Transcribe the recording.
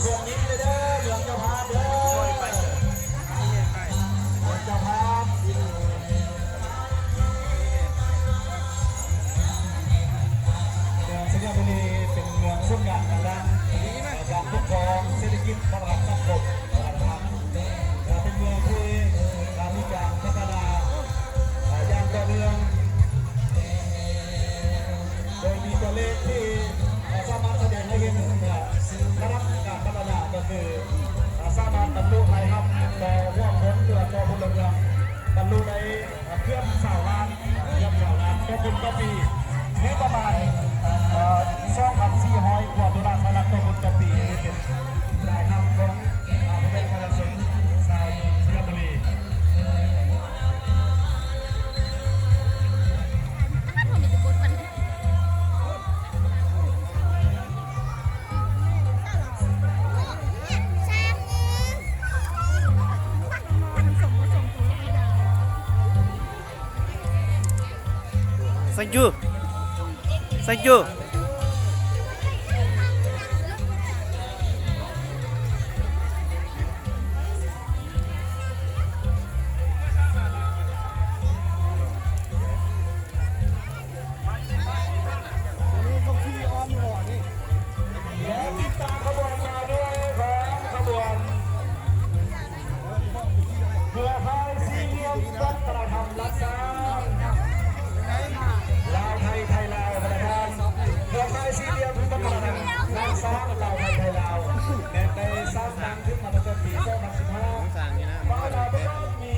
ພວກນີ້ເດີ ເມືອງເຈົ້າພາບເດີ ເມືອງເຈົ້າພາບ ເມືອງໄຊຍະບູລີເປັນເມືອງສູນກາງທາງດ້ານການປົກຄອງ, ເສດຖະກິດ, ທາງດ້ານສັງຄົມ ແລະ ເປັນເມືອງທີ່ມີການພັດທະນາຢ່າງຕໍ່ເນື່ອງ. ໂດຍມີຕົວເລກທີ່ສາມາດສະແດງໃຫ້ເຫັນວ່າ ລະດັບການພັດທະນາກໍຄືສາມາດບັນລຸລາຍຮັບຕໍ່ຫົວຄົນ ຫຼືວ່າຕໍ່ພົນລະເມືອງ ບັນລຸໄດ້ເກືອບຊາວລ້ານ ເກືອບຊາວລ້ານຕໍ່ຄົນຕໍ່ປີ ຫຼືປະມານ ເອີ ສອງພັນສີ່ຮ້ອຍກວ່າໂດລາສະຫະລັດຕໍ່ຄົນຕໍ່ປີ. ອັນນີ້ເປັນລາຍຮັບຂອງ ອ່າ ພໍ່ແມ່ປະຊາຊົນຊາວໄຊຍະບູລີ. ແລະຕິດຕາມຂະບວນຕໍ່ດ້ວຍຂອງຂະບວນເຮືອພາຍສີ່ຫຼ່ຽມວັດທະນະທຳລ້ານຊ້າງ ລາວໄທ ໄທລາວ ວັດທະນະທຳ ເຮືອພາຍສີ່ຫຼ່ຽມວັດທະນະທຳລ້ານຊ້າງ ລາວໄທ ໄທລາວ ແມ່ນໄດ້ສ້າງຕັ້ງຂຶ້ນມາຕັ້ງແຕ່ປີສອງພັນສິບຫ້າ ມາດາເພິ່ນມີ